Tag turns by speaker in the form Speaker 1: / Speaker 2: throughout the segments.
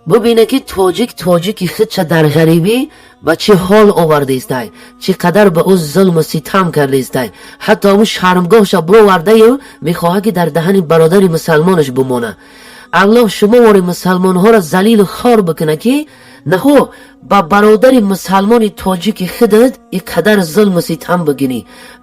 Speaker 1: Бубине, ки тоҷик тоҷики худша дар ғарибӣ ба чӣ ҳол овардаистай, чӣ қадар ба ӯ зулму ситам кардаистай. Ҳатто ҳамун шармгоҳша бировардаю мехоҳад, ки дар даҳани бародари мусалмонаш бимона. Аллоҳ шумовори мусалмонҳоро залилу хор бикунад, ки наҳо ба бародари мусалмони тоҷики худат ин қадар зулму ситам бикунӣ.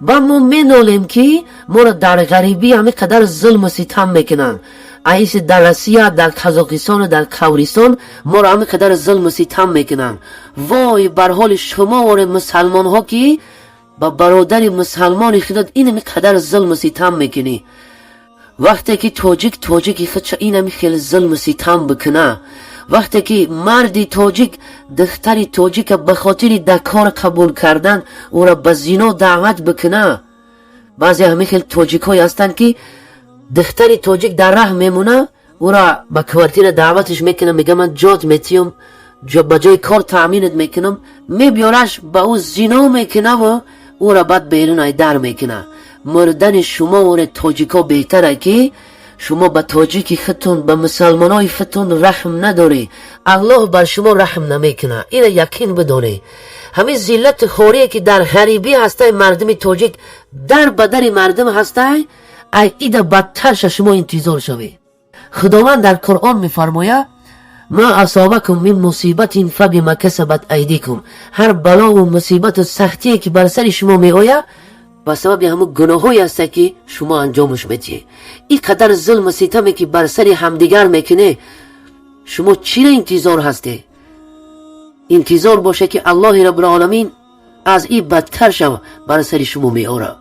Speaker 1: Ба мо менолем, ки моро дар ғарибӣ ҳамин қадар зулму ситам мекунанд. Аиси дар Россия, дар Қазоқистону дар Қабристон моро ҳамин қадар зулму ситам мекунанд. Вой бар ҳоли шумовори мусалмонҳо, ки ба бародари мусалмони худат инами қадар зулму ситам мекунӣ. Вақте ки тоҷик тоҷики худша инами хеле зулму ситам бикуна, вақте ки марди тоҷик духтари тоҷика ба хотири дар кор қабул кардан ӯро ба зино даъват бикуна. Баъзе ҳамин хел тоҷикҳое ҳастанд, ки духтари тоҷик дар раҳ мемона, ӯро ба квартира даъваташ мекунам, мега: «Ман ҷот метиём, ба ҷои кор таъминат мекунам». Мебиёраш, ба ӯ зино мекунаву ӯро баъд берун айдар мекуна. Мурдани шумо оре тоҷикҳо беҳтара, ки шумо ба тоҷики худтон, ба мусалмонои худтон раҳм надорӣ. Аллоҳ бар шумо раҳм намекунад, ина яқин бидонед. Ҳамин зиллату хорие, ки дар ғарибӣ ҳастай, мардуми тоҷик дар ба дари мардум ҳастай, ай ида бадтарша шумо интизор шавед. Худованд дар Қуръон мефармояд: «Ма асобакум мин мусибатин фабима касабат айдикум». Ҳар балову мусибату сахтие, ки бар сари шумо меояд, ба сабаби ҳамун гуноҳҳое ҳаста, ки шумо анҷомаш медиҳед. Ин қадар зулму ситаме, ки бар сари ҳамдигар мекунед, шумо чиро интизор ҳастед? Интизор боше, ки Аллоҳи Раббулоламин аз ин бадтар шав бар сари шумо меорад.